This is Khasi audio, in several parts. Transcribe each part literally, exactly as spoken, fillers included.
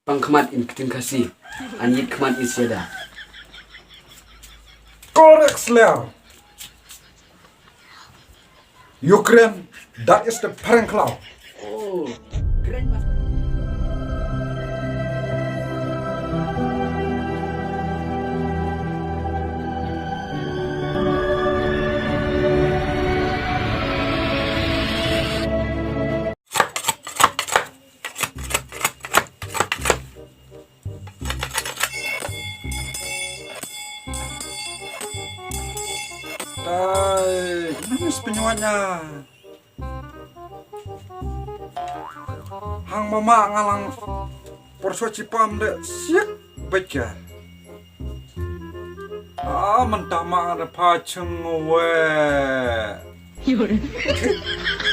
Pang khmat in ktien Khasi. An ïit khmat in siada. Correct, Slayer. Ukraine, that is the prank law. Oh, Ukraine mas- Dai, nangis penyuanya. Hang mama ngalang porsua chipam de siak baca. Ah, mentama ada paceng we.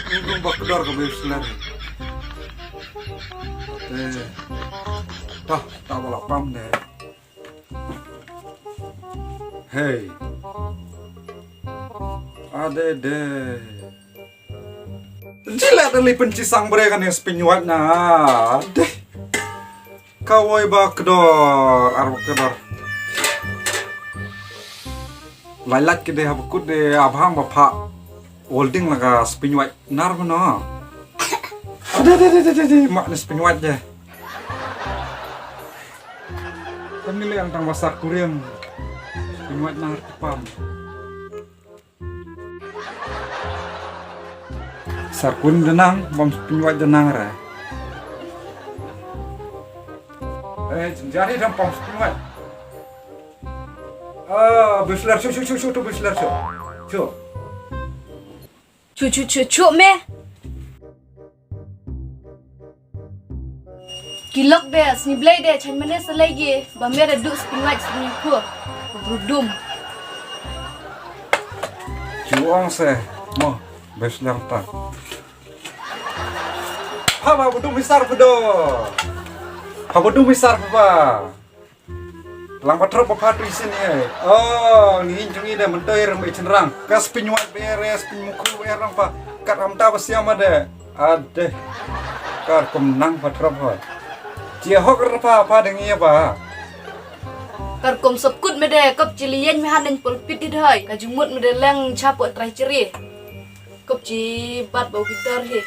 Untung bak kedor ke bisler. Eh. Dah, tak balak pam deh. Hei. Ade deh. Jilat dali pencisang bre kan yang sepinyuat na. Deh. Kawai ba kedor, ar ba kedor. Lailat ke deh, ha ba kut deh, abhang ba pha. Holding la ka spin white nar mano. Ade, ade, ade, ade, ade, mak ni spin white je. Kan ni le ang tang basar kurim. Spin white nar kepam. Sar kurim denang, bam spin white denang re. Eh, jari dang pam spin white. Ah, bislar, shu, shu, shu, shu, tu bislar, shu. Shu. Chu chu chu chu me. Ki lok de, sni blei de, chan mane sa lei gi, ba me da du spin white sni khu. Brudum. Chu ong se, mo, best lang ta. Pha ba budum hisar pedo. Pha budum hisar pha. Lang patrop pa pha tu isin ye. Oh, ngi in jung i de mentoi rem i chenrang. Ka spin wat bere, spin mukhu bere rang pa. Kat am ta ba siam ade. Ade. Kar kum nang patrop ho. Cia hok re pa, pa deng ia pa. Kar kum sop kut me de, kop cili yen me han den pulpit di doi. Ka jumut me de leng chapo trai ciri. Kop ci bat bau gitar hi.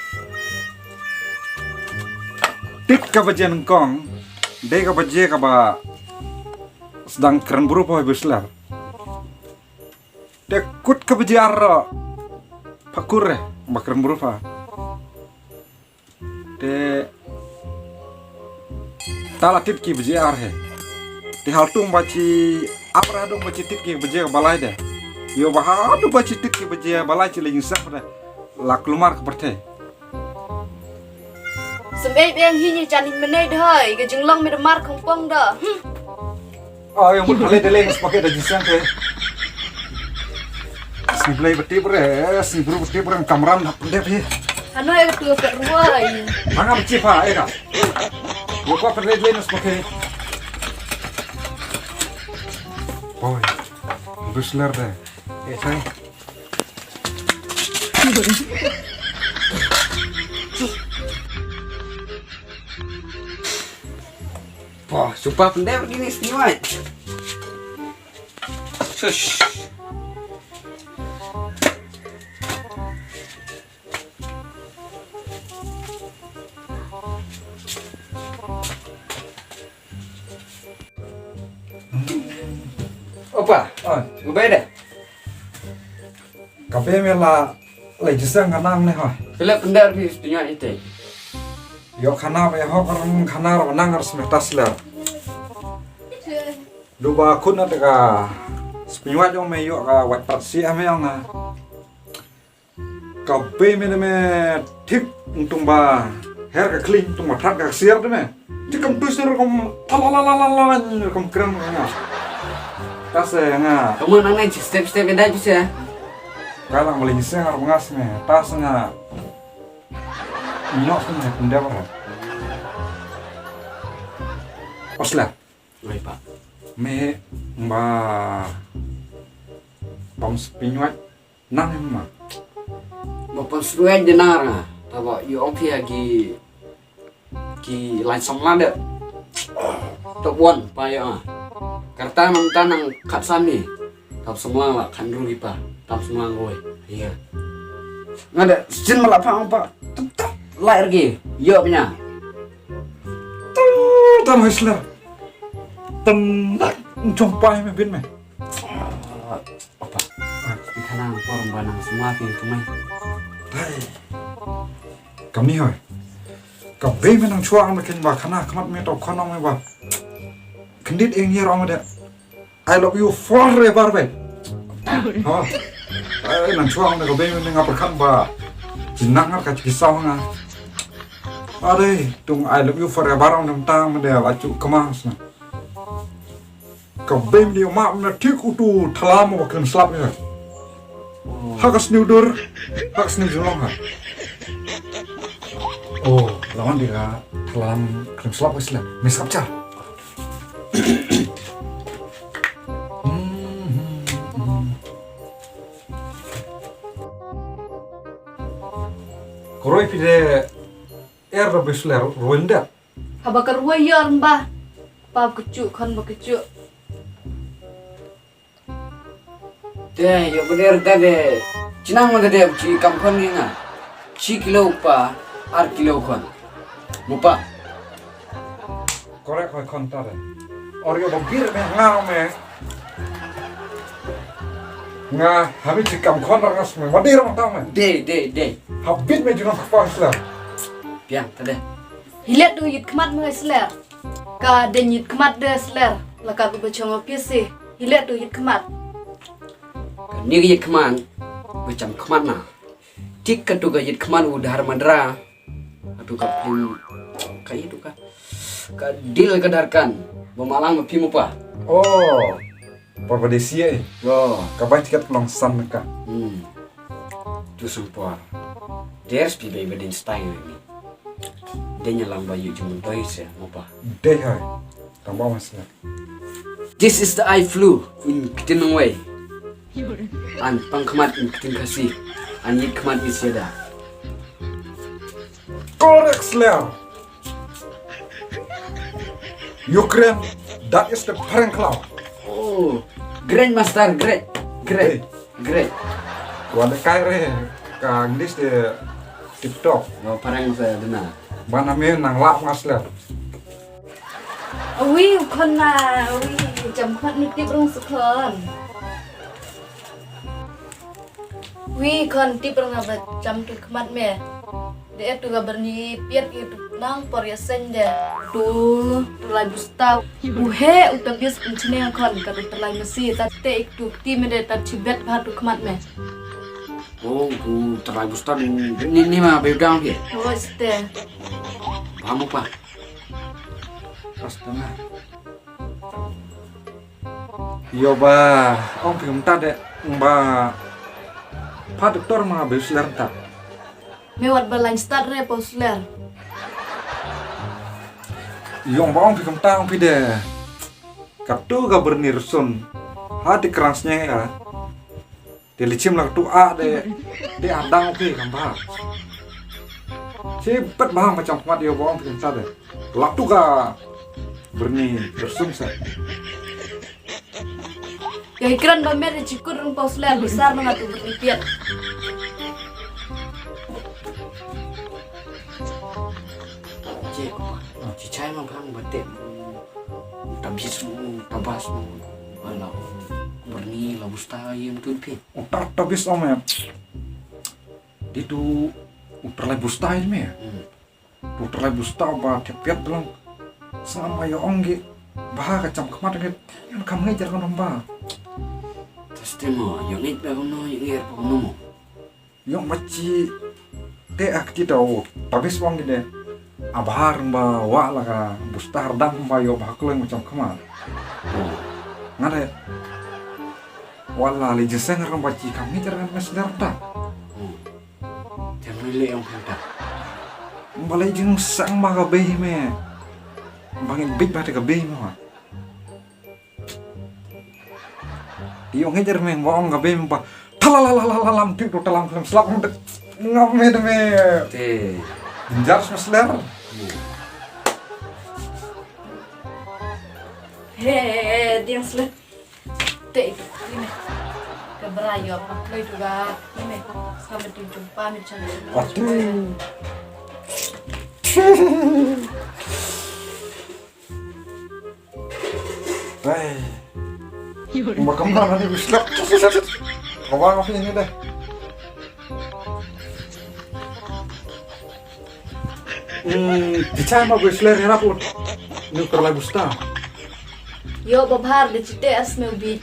Tit ka baje nyngkong, dei ka baje kaba sdang kren bru poi bislar. Te kut ka baje ar ro. Pakur eh, ba kren bru pa. Te tala tit ki baje ar he. Te haltum ba ci apra dong ba ci tit ki baje balai de. Yo ba hadu ba ci tit ki baje balai ci le ngisak de. La klumar ka perte. Sembei beng hi ni jan in menei de hoi, ka jinglong me de mar kongpong de. Hmm. Oh, yang buat kali deleng sebagai dah jisang ke. Sni blei beti bre, sni bru beti bre, kamram nak pendep hi. Ano ya ketua kat ruai. Manga beti pa, eh ka. Gua kau pendep deleng sebagai. Boy, besler deh. Eh, say. Wah, sumpah pendek begini seniwat. Shush. Opa, oh, ubai deh. Kape me la, la jisang kanang ne ha. Pele pendar bi sepinya ite. Yo khana ba ho karang khana ro nang harus metas ler. Duba kun na teka sepinya jong me yo ka wat pat si ame yang na. Ka bei me ne me thik tung ba her ka kling tung ba that ka siar de me. Ti kam tu sir kom ala ala ala ala kom kren nga. Ta se nga. Kamu nang nai step step dai bisa. Ka lang mali se ngar ngas me. Ta se nga. Nyok se me kum dia ba. Osla. Lai pa. Me ba bam sepinyuat. Nang em ma. Ba pon sruai de nar nga. Taba yu ong phi agi ki lain song lande. Top one pa ïa nga. Karta nang ta nang kat sani. Tam semua wa kan rugi pa. Tam semua ngoi. Iya. Nga da sijin malap pa pa. Tetap lai rugi. Yo punya. Tam tam Hustler. Tem nak jumpa me bin me. Apa? Di kana por ba nang semua pin kumai. Hai. Kam ni hoi. Ka bei me nang chuang me ken ba kana khmat me to khonong me ba. Kendit ing yer ong de. I love you forever, babe. Ha. Ai nang chuang me ka bei me nga perkhan ba. Jinang nga ka chi saw nga. Are, tung I love you forever ong nem tang me de la chu kemas na. Ka bei me de ma me tik utu thalam wa khlem slap ya. Ha ka sniw dur, ha ka sniw julong ha. Oh, lawan dia ka thalam khlem slap ka sila. Me sap cha. Hmm, hmm, hmm. Koroi pide er da besler ruin da. Haba ka ruwa ïor mba. Pap kechu khon ba kechu. Te yo beder da de. Chinang ma de chi kam khon ni nga. Chi kilo pa ar kilo khon. Mupa. Korek khon khon ta de. Or yo ba bir me nga me. Nga habit chi kam khon ra ngas me. Wadir ma ta me. De de de. Habit me junam kpa sla. Piang ta de. Hilet tu yit khmat me sla. Ka den yit khmat de sla. La ka ku ba chong pisi. Hilet tu yit khmat. Ka ni ka yit khmat. Ba cham khmat na. Tik ka tu ka yit khmat u dhar madra. Ka tu ka pin. Ka yit tu ka. Ka dil ka darkan. Ba malang ba phi mupa. Oh. Por ba desi ai. Yo. Ka bai tiket long san ka. Hmm. Tu sempor. There's pi bai ba din style ni. Denya lang ba yu jumun doi se mupa. Dei hai. Tang ba mas na. This is the eye flu in ktin nang wei. An pang khmat in ktin khasi. An yit khmat in siada. Correct slam. Ukraine, that is the phareng khlaw. Oh, great master, great, great, great. Wa de kai re ka English de tip top. No phareng sa dena. Bana me nang lak mas le. Awi u khon na, awi jam khon ni tip rong su khon. Wi khon tip rong ba cham tu khmat me. De tu ga berni piat i tu nang por ya sen de. Tu terlai busta. U he u tabis penchene khon ka tu terlai mesi ta te ik tu ti me de ta chibet ba tu khmat me. Oh, tu terlai busta ni ni ma be dang ke. Oh, ste. Ba mupa. Pas tengah. Yo ba, ong phi kumta de, ong ba. Pha doktor ma be sler ta. Me wat ba lain start re po sler. Yo ba ong phi kumta ong phi de. Katu ga bernir sun. Ha ti krans nye ya. Te lichim la tu a de de adang phi kam ba. Si pet ba macam kuat yo bong phi sa de. La tu ga berni bersum sa. Ka ikran ba mer chikur rung pau sler besar na tu berni piat. Cik, cik chai mang phang batik. Tabis mu, tabas mu. Alah, berni la busta yem tu phi. Utar tabis om ya. Ditu utar lai busta yem ya. Utar lai busta ba tepiat belong. Sama ya ong ge. Ba ka cham khmat ge. Yan kam ngai jar kan ba. Testimo, yo ngai ba kono, yo ngai ba kono. Yo machi te ak ti tau tabis wang gede. Abhar ba wa la ka busta hardang ba yo ba kloi macam khmat. Ngade. Wala li jeseng ram ba chi kam ni jar mes dar ta. Jam ni le ong khanta. Ba le jing sang ba ka bei me. Ba ngi bit ba te ka bei me wa. Ïoh ngi jer meng ba ong ka bem ba. Tala la la la la lam tik tu talam film slap ong dek. Ngam me de me. Te. Jar sma sler. He, diang sle. Te itu, ini. Ka bra ïoh, apa kloi tu ga, ini. Sama tu jumpa, ni chan. Waduh. Hei. Ba kam nang ni bislap. Ka ba ngap ini deh. Hmm, di chai ma bislap ni raput. Ni kerla busta. Ïoh ba bhar de chite as me ubit.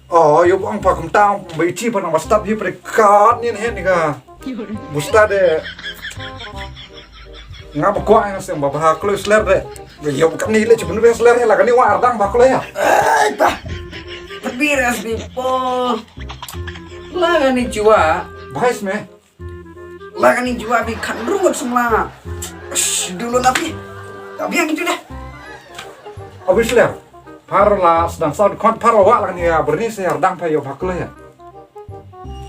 Oh, ïoh ba ong pa kumta, ba iti pa nang ba stap hi prekat ni, ni, ni ka. Busta de. Nga ba kwah nga seng ba ba kloi sler de. Ïoh ba kani le chibun be sler la kani wa ardang ba kloi ya. Ai pa. Perbiras bi po. La kani jua. Bahas me. La kani jua bi kan rungut semla. Shh, dulu napi. Tapi yang itu deh. Abis sler. Par la sdang saw kon par wa la kani ya berni se ardang pa ïoh ba kloi ya.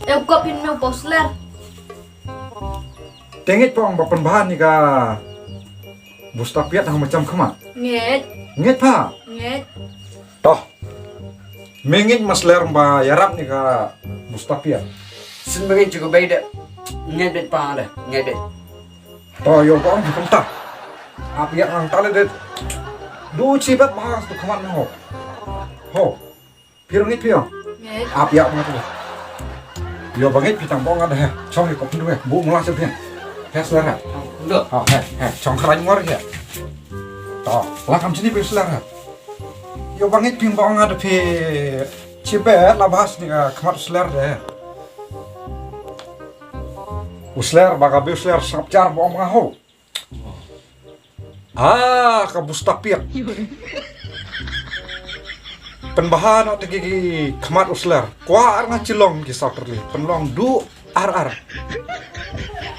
Eh, kop in me pos sler. Tengit pong ba pynbahan ni ka busta piat hang macam khmat. Ngeit. Ngeit pa. Ngeit. Toh. Me ngeit ma sler ba ïarap ni ka busta piat. Sin ba ngeit juga bai de. Ngeit bet pa de. Ngeit bet. Toh ïoh pong kumta. Ap ïa ang tale de. Du chi bet ba tu khmat ho. Ho. Phi ruh ngeit phi ïa. Ngeit. Ap ïa phi ngeit. Ïoh ba ngeit phi tang bong nga da he. Chong ïa ko phi duh he. Bu mula sha phi. He sler he. Ndo. Ha he he. Chong khrang ngor he. To, la kam chini phi sler he. Ïoh ba ngeit phi bong nga da phi. Chi bet la bahas ni ka khmat sler de. U sler ba ka bi u sler sngap jar bong nga ho. Ah, ka busta piat. Pynbahan o te ki khmat u sler. Kwah ar nga chilong ki saw tyrli. Pynlong du ar ar.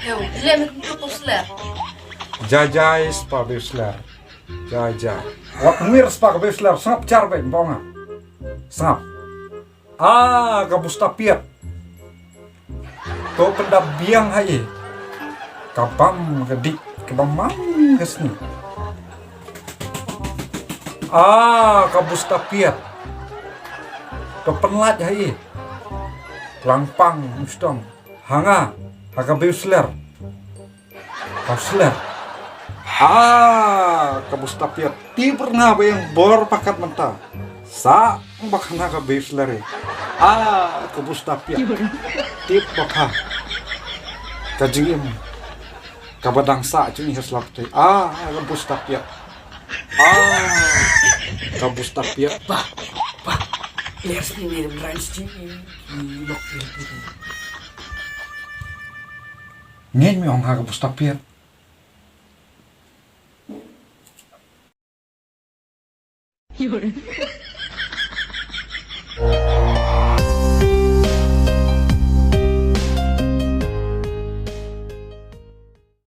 Heu, le me kumtu u sler. Jai jai spa be u sler. Jai jai. Wat ngir spa ka be u sler. Sngap jar be bong nga. Sngap. Ah, ka busta piat. To pyndap biang ha i. Ka bam ka dik ka bam mang ka sni. Ah, ka busta piat. To pynlait ha i. Langpang mustong. Hanga ha ka be u sler. Ka sler. Ah, ka busta piat. Tip rnga ba ïang bor pakat mynta. Sa ba khana ka be u sler. Ah, ka busta piat. Tip ba kha. Ka jingim. Ka ba dang sa jingim ha slap te. Ah, ka busta piat. Ah, ka busta piat. Bah, bah. Ler sini ni rans jingim. Lok. Ngin mi ong ha ka busta piat.